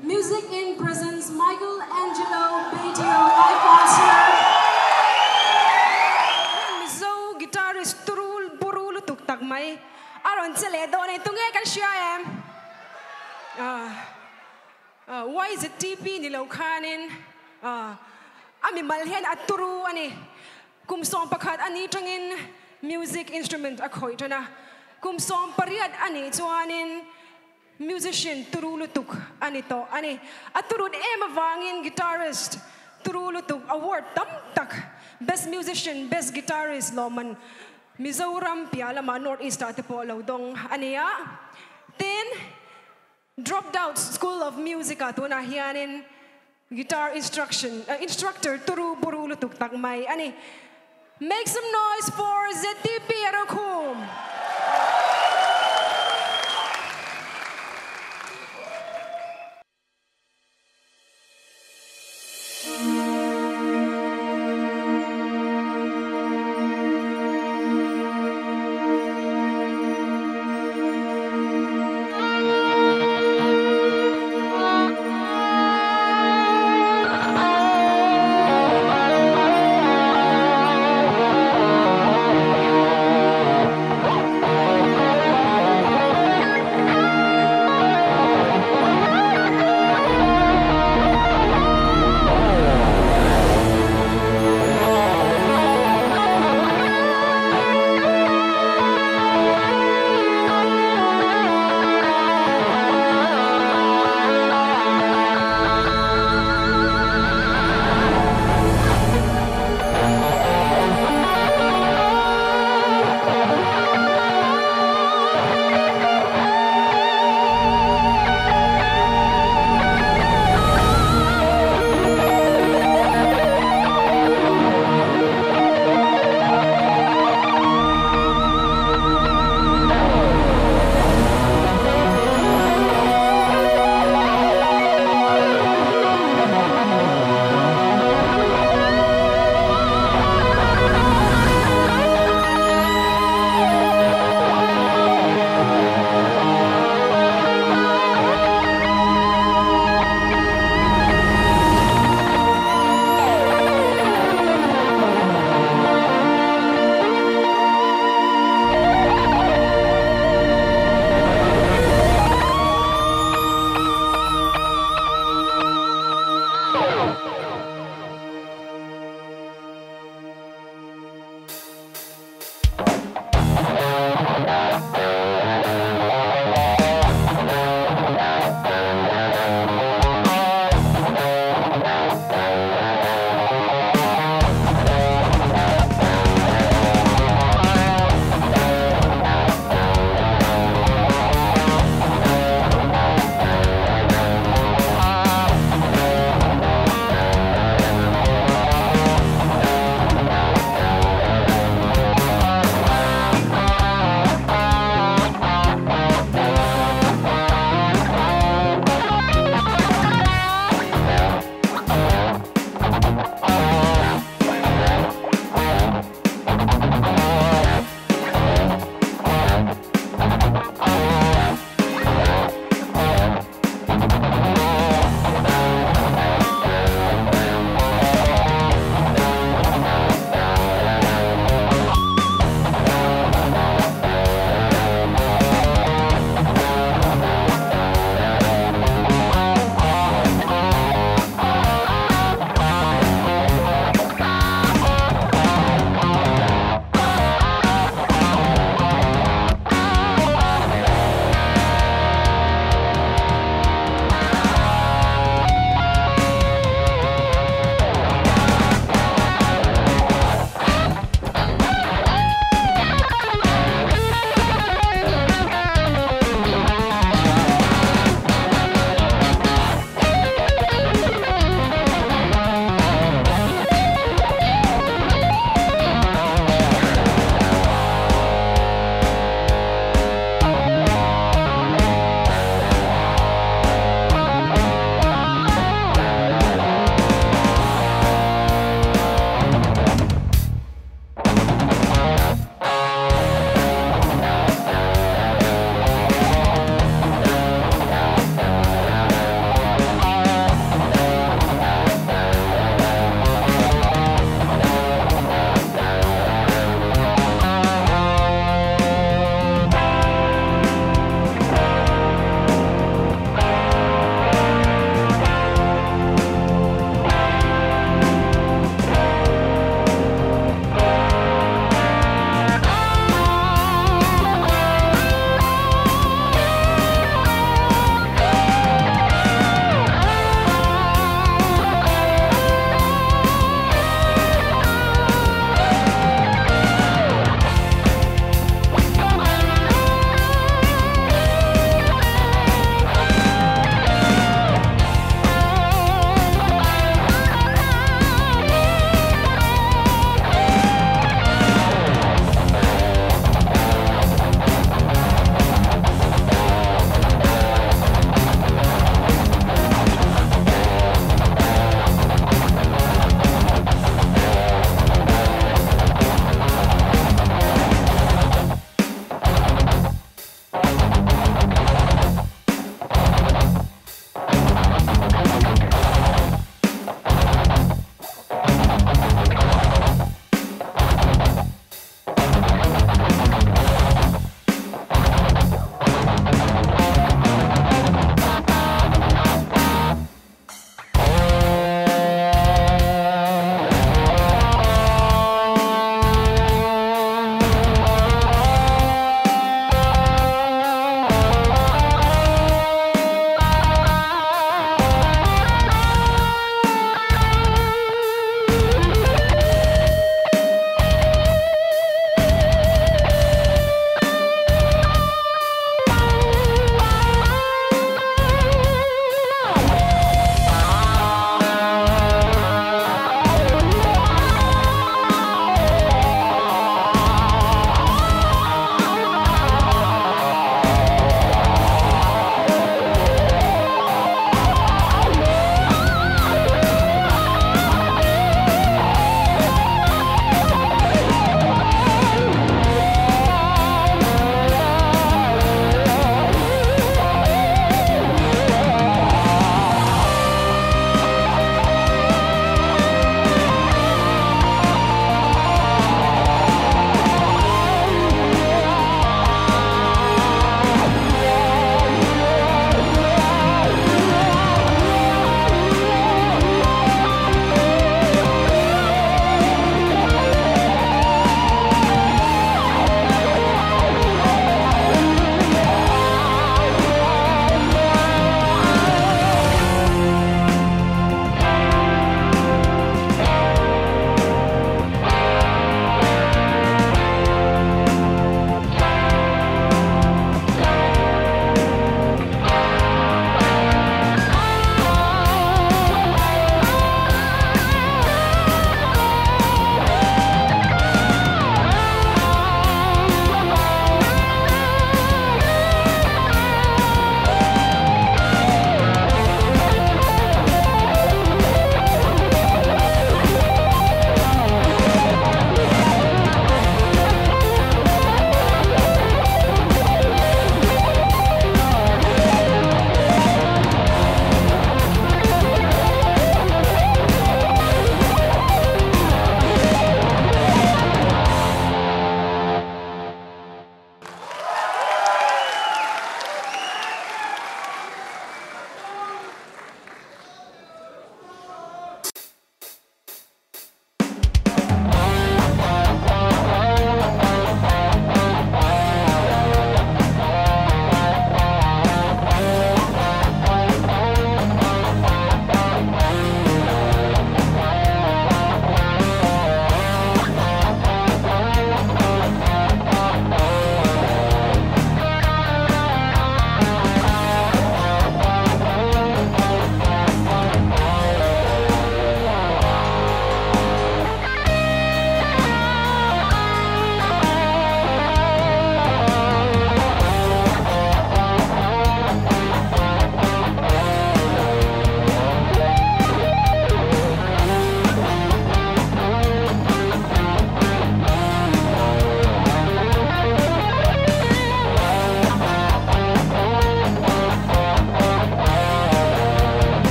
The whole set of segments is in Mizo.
Music In presents Michael Angelo Batio live concert. Mizo guitarist turu buru lutuk tak mai a rawn che leh dawn a ni. Tunge kan hria em? YZTP ni lo khanin a mimal hian a turu a ni. Kum 11 a nih tangin music instrument a khawih tan a, kum 18 a nih chuanin musician turu lutuk a ni tawh a ni. A turut em avangin guitarist turu lutuk award tam tak Best Musician, Best Guitarist lawmman Mizoram piah lamah North East ah te pawh lo dawng a ni a. Tin, Dropped Out School of Music ah tunah hianin Guitar instruction instructor turu buru lutuk tak mai a ni. Make some noise for ZTP Arokhum!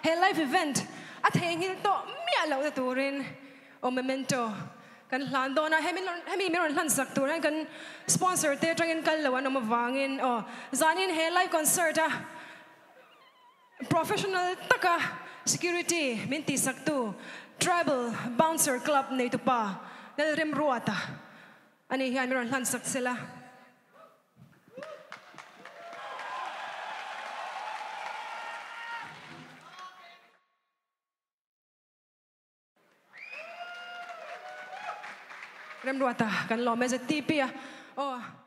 He live event a theihnghilh tawh miah lohna turin aw memento kan hlan dawn a, hemi hemi min rawn hlan sak tur hian kan sponsor te atangin kal lo an awm avangin aw zanin he live concert a professional taka security min tihsak tu Tribal Bouncer Club neitupa Lalremruata ani hian min rawn hlan sak sela. Remruata kan lawm e ZTP a aw.